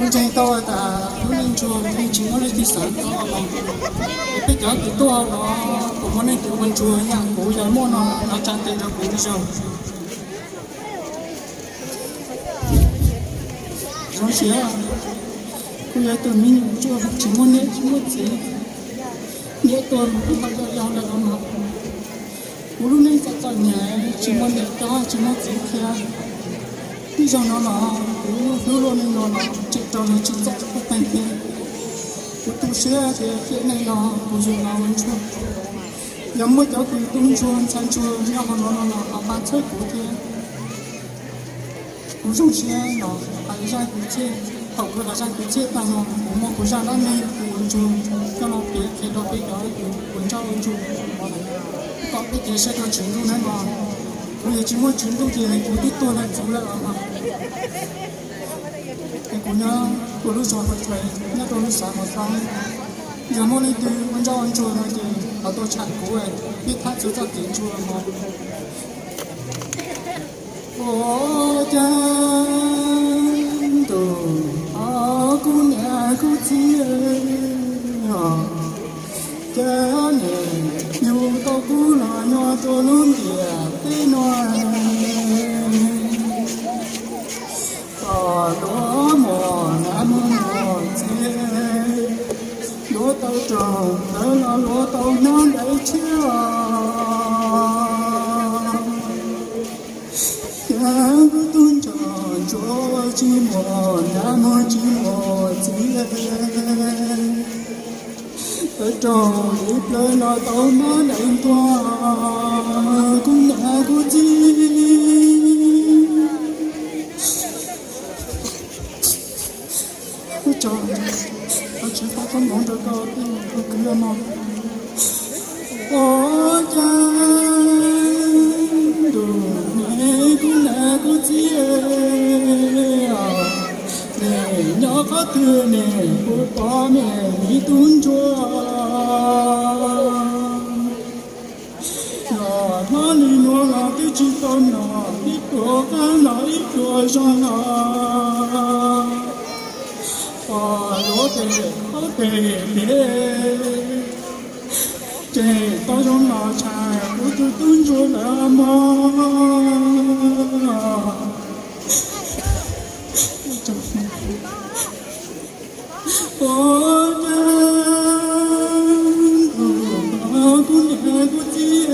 Kuv ntseeg tau tas lub neej ntsuag yeej tsis muaj leej twg xav tau los. Peb cov tus tuaj no, kuv muaj neej twg ua ntsuag yam kuv yog muaj no, los tsa tes rau kuv ib zaug. Zoo siab, kuv yog tus me nyuam ntsuag tsis muaj niam tsis muaj txiv, niam tuag mus kuv tau yau yau lawm los mas. Kuv lub neej txom txom nyem tsis muaj niam coj tsis muaj txiv qhia. Ib zaug no los kuv hlub luaj neej no los tseem raug luag tsim txom quj teeg thiab. Kuv tu siab tias tiam neej no kuv yug los ua ntsuag, yog muaj cov kws tub ntsuag ntxhais ntsuag nyob hauv no no los ho pab txhawb kuv thiab. Kuv zoo siab los hais zaj kwv txhiaj, thaum kuv hais zaj kwv txhiaj tag no kuv muaj kuv zaj dab neeg kuv ua ntsuag coj los piav qhia rau peb cov ua ntsoj ua ntsuag kom peb cev siab rau Tswv Ntuj nawb mog. Kuv yog tsis muaj Tswv Ntuj ces kuv twb tuag lawm txhuv lawm os mog. Es kuv nyob kuv lub zos Hauv Tsuas nyob rau lub xav Hauv Xab, yog muaj leej twg ua ntsoj ua ntsuag no ces los tuaj tsham kuv, peb thab txhua txoj kev ntsuag mog. Ua cas ntuj, o, kuv niam kuv txiv, cas nim yug tau kuv los nyob rau lub ntiaj teb no, kom luag muaj nab muaj txiv, luag tau raug ntawd los luag tau hnab ntais tshiab. Cas kuv tub ntsoj ntsuag tsis muaj nab muaj tsis muaj txiv, tau raug li plaws los tau hnab ntais ntua kuv niam kuv txiv. Ua tsaug, ua tsaug koj koob hmoov rau koj tus kwv mog. Ua cas ntuj, kuv niam kuv txiv, nim nyob qhov twg nim kuv pom nim ib tug ntsuag. Los nyob li no los twb tsis tau noj ib pluag qab los ib pluag zog los, pom luag tes taub tes tiag, ces tau zoo los tshais kuv tus tub ntsuag lawm mog. Ua cas kuv niam kuv txiv,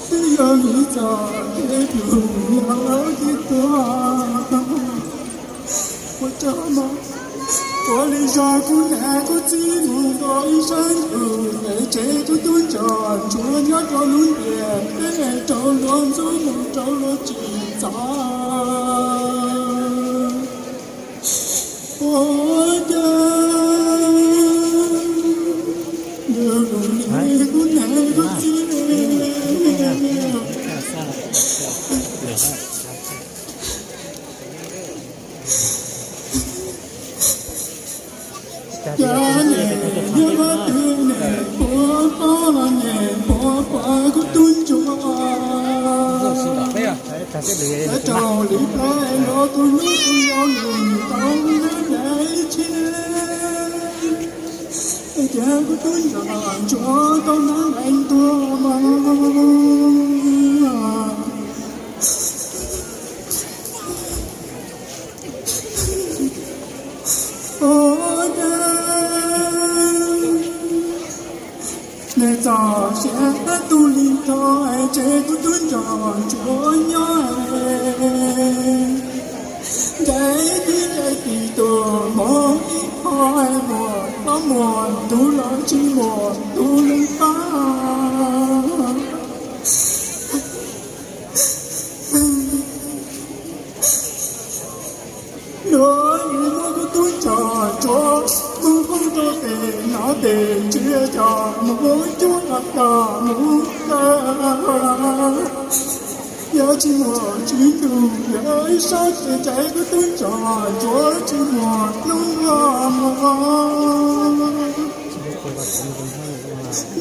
twb yog vim txoj kev pluag yog lawv kev tuag. Ua cas mas ua li zog kuv niam kuv txiv mus tau ib sab ntuj, es tseg kuv tub ntsoj ntsuag nyob rau lub ntiaj teb, raug luag ntxub mus raug luag tsim txom. Ua cas ntuj, kuv niam kuv txiv, cas nim nyob qhov twg nim puas pom los nim puas pom kuv tub ntsuag, lawv raug li plaws los tus hlub tus yau nws tau hnab ntais tshiab. Cas kuv tub ntsoj ntsuag tau hnab ntais ntua mog. Ua cas nws txoj sia tu li no, tseg kuv tub ntsoj ntsuag nyob, ncaim tib ncaim tis tuaj mog ib qho, muag plaub muag ntug los tsis muaj tus lwm pab. Luag muab kuv tub ntsoj ntsuag mus poob rau tes nov tes tswv, coj mus cuab los coj mus kaw, yog tsis muaj Tswv Ntuj yog ib sab tes, tseg kuv tub ntsoj ntsuag tsis muaj hnub mog.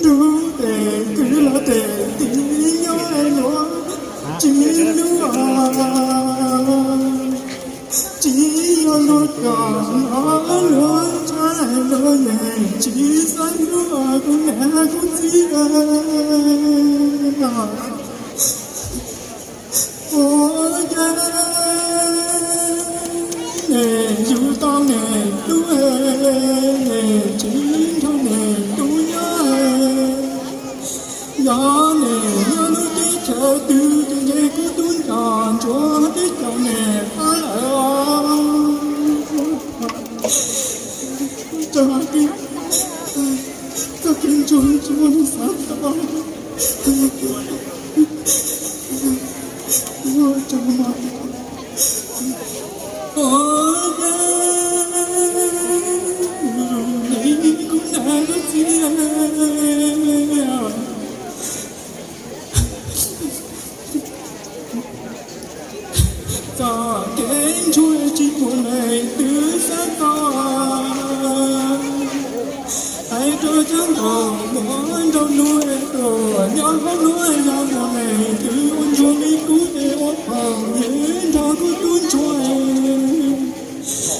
Nrug tes kwv los tes tiv nyob luag tsis hlub, tsis Noj kom no luag tshaj lawm, luag yeej tsis xav hlub kuv niam kuv txiv. Ua cas nej yug tau nej tub, nej tsis nrog nej tub nyob. Yog nej nyob lub teb chaws twg ces ntshe kuv tub nco ntsuag twb caum nej qab lawm os. Txoj kev ntsuag ntsuag xav tau. Ua cas mas, ua cas kuv niam kuv txiv, txoj kev ntsuag tsis muaj leej twg xav tau. Hais rau cov nkauj muam nraug nus tuaj nyob hauv lub zos, muaj leej twg ua ntsuag li kuv ces ua phooj ywg nrog kuv tub ntsuag.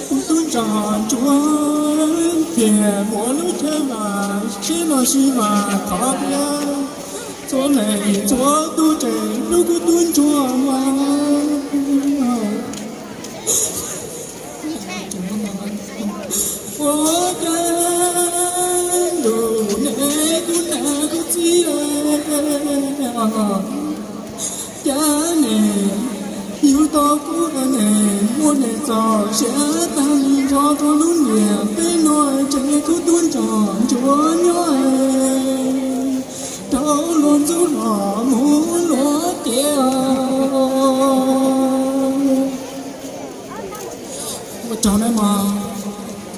Kuv tub nco ntsuag tiag, muaj lub chaw mas sib los sib mas qhov tiag. Txhua leej txhua tus tseem hlub kuv tub ntsuag mas. Ua cas ntuj ne, kuv niam kuv txiv, cas nej yug tau kuv, nej muab nej txoj sia tag li nrog rau lub niam peb no, tseem kuv tub nco ntsuag nyob rau luag ntxub los mus luag ciav. Ua tsaug nawb mog.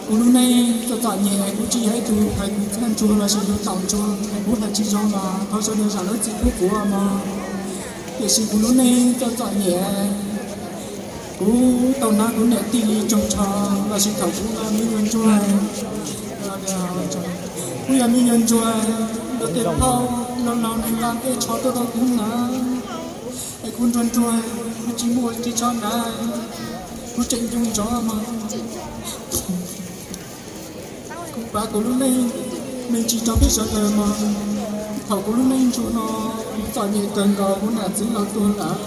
Kuv lub neej txom txom nyem, kuv tsis yog ib tug hais kwv txhiaj ntsuag lossis yug taum ntsuag, kuv hais tsis zoo los thov sawv daws zam lub txim pub kuv mog. Tiam sis kuv lub neej txom txom nyem, kuv tau hnav kuv niam tij li tsoos tsho, lossis thaum kuv yog me nyuam ntsuag, kuv yog me nyuam ntsuag, lawv tej phauj laus laus nws nqa tej tsho tuaj rau kuv hnav, es kuv nruag nruag, kuv tsis muaj ris tsho hnav, kuv tseem nco ntsoov mog. Kuv pav kuv lub neej me ntsis rau peb sawv daws mog. Thaum kuv lub neej ntsuag no, kuv txom nyem kawg nkaus, kuv niam txiv los tuag lawm.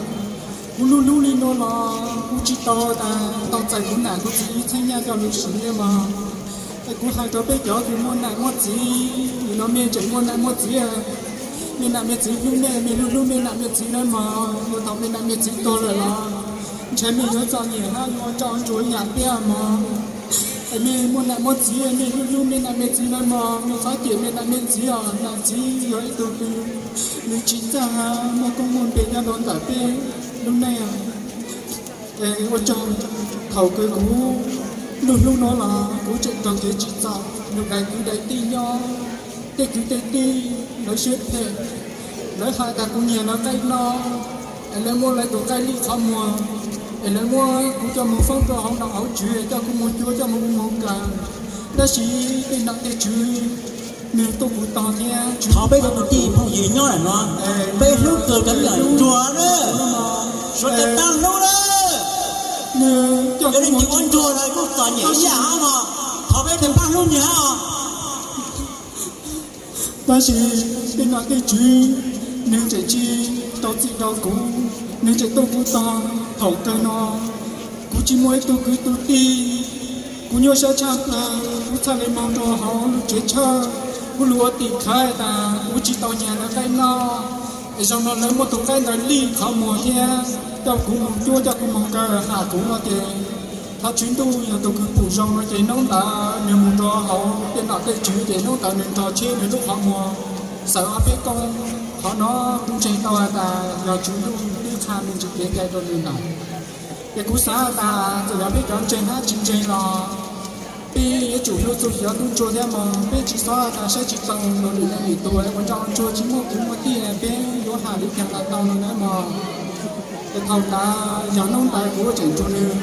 Kuv hlub hlub li no los kuv tsis tau tas tau txais kuv niam kuv txiv ib txheeb nyaj coj lus siv li mog. Es kuv hais rau peb cov kws muaj niam muaj txiv, nim no mej tseem muaj niam muaj txiv, mej niam mej txiv hlub mej, mej hlub hlub mej niam mej txiv nawb mog. Ua thaum mej niam mej txiv tuag lawm los ntshai mej yuav txom nyem hab yuav ua ntsuag ib yam thiab mog. Es mej muaj niam muaj txiv, mej hlub hlub mej niam mej txiv nawb mog, mej txhob cem mej niam mej txiv os. Niam txiv yog ib tug kws nws tsis txawj muaj koob muaj npe nyob rau ntawm peb lub neej. Es ua tsaug, thaum kws kuv hlub hlub no los kuv tseem raug kev tsim txom, nws dais kwv dais tij nyob, tej kwv tej tij lawv siab phem, lawv hais tas kuv nyiag lawv qaib noj, es lawv muab lawv tus qaib lij qhov muag, es lawv muab kuv coj mus foob rau hauv nom hauv tswv, coj kuv mus cuab, coj mus ua mus kaw. Tab sis tej nom tej tswv nws tuaj kuv tog thiab. Thov peb cov kwv tij phooj ywg nyob ntawm no, peb hlub kawg cov me nyuam ntsuag na, suav dlawg pab hlub na. Cov neeg tsis ua ntsuag los kuj txom nyem ib yam hab mog, thov peb tau pab hlub nws hab. Tab sis tej nom tej tswv nws tseem tsis rau txim rau kuv, nws tseem tuaj kuv tog. Thaum kawg no kuv tsis muaj ib tug kwv tug tij, kuv nyuaj siab tshaj plaws, kuv txhaj le moog rau hauv lub tsev tshawj, kuv lug ua tim khawv tas kuv tsis tau nyiag lawv qaib noj, es zaum no lawv muab tus qaib ntawd lij qhov muag thiab coj kuv moog cuab, coj kuv moog kaw, has kuv no ces thov tswv ntuj yog tus kws pum zoo no ces nub ntawd nws mus rau hauv tej nom tej tswv ces nub ntawd nws nrog tsheb nws lub qhov muag xaws ob peb koob. Qhov no kuv ntseeg tau has tas yog tswv ntuj twb qha me ntsis kev cai rau nws ntawd. Ces kuv xav has tas txawm yog peb cov ntseeg hab tsis ntseeg los peb yuav tsum hlub txuj ci tub ntsuag thiab mog. Peb tsis txhob has tas saib tsis taus luag lwm leej lwm tus ua ntsoj ua ntsuag tsis muaj kwv muaj tij, peb yuav has li cas los tau no na mog. Ces thaum ntawd yog hnub ntawd kuv tseem nrug nws,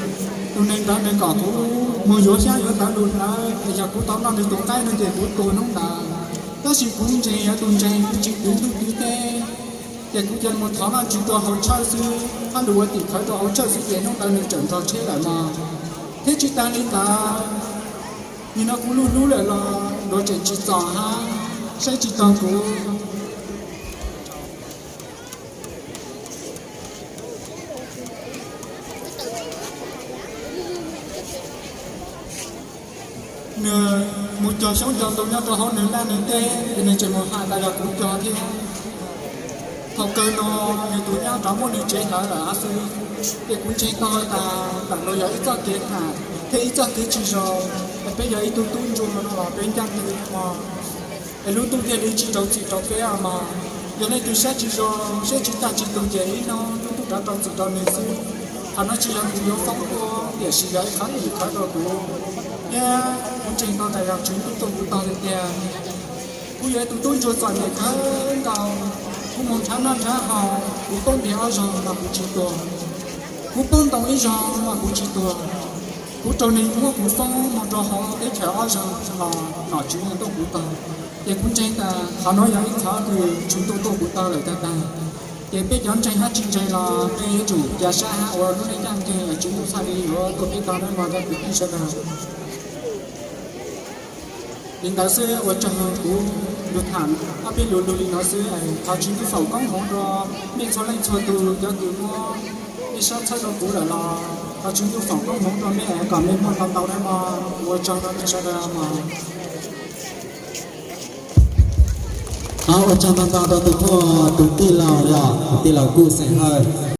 tus neeg ntawd nws kom kuv mus yuav xyab yuav ntawv lug hlawv, es yog kuv tau noj nws tus qaib no ces kuv tuag hnub ntawd. Tab sis kuv ntseeg yog tus ntseeg, kuv tsis kwv ntuj kwv teb, ces kuv cia li mus thov Vajtswv rau hauv tshawj xwb, hab lug ua tim khawv rau hauv tshawj xwb ces hnub ntawd nws tseem nrog tsheb lawm mog. Thiab tsis tas li ntawd, nim no kuv lub hlub lawm los nkawd tseem tsis txom hab saib tsis taus kuv. Nws mus cog xyoob cog ntoo nyob rau hauv nws laj nws teb es nws tseem mus has tas yog kuv cog thiab. Thaum kawg no nws tus nyab rov muab nws tsev hlawv lawm xwb. Ces kuv ntseeg tau tas ntawm no yog ib txoj kev tham thiab ib txoj kev tsis zoo, es peb yog ib tug tub ntsuag no los peb ncaj ncees mog, es lub ntuj thiaj li tsis rau txim rau peb mog. Yog leej twg saib tsis zoo, saib tsis tag tsis tug ces ib hnub lub ntuj rov rau txim rau nws xwb. Qhov no tsis yog kuv yuav foob tuaj, tiam sis yog ib qhov tim khawv rau kuv, thiab kuv ntseeg tau tas yog Tswv Ntuj tuaj kuv tog tiag tiag. Kuv yog ib tug tub ntsuag txom nyem kawg nkaus, kuv mus nrhav noj nrhav haus, kuv poob ntiag ob zaug mas kuv tsis tuag, kuv poob ntoo ib zaug mas kuv tsis tuag, kuv raug neeg muab kuv foob mus rau hauv teb chaws ob zaug los nom tswv yeej tuaj kuv tog. Ces kuv ntseeg tas qhov no yog ib qhov kws Tswv Ntuj tuaj kuv tog lawm tag tag. Ces peb cov ntseeg hab tsis ntseeg los peb yuav tsum ca sab hab ua lub neej ncaj ncees, Tswv Ntuj txhaj li yuav tuaj peb tog nawb mog cov kwv tij sawv daws. Li ntawd xwb, ua tsaug. Kuv lug tham ob peb lus lug li no xwb, thov Tswv Ntuj foom koob hmoov rau mej txhua leej txhua tug. Cov kws muab mej sab txhawb rau kuv lawm los thov Tswv Ntuj foom koob hmoov rau mej kom mej muaj ntau ntau nawb mog. Ua tsaug rau mej sawv daws mog. Ua tsaug ntau ntau rau tus phooj ywg, tus tij laug, tus tij laug Kuj Xeem Hawj.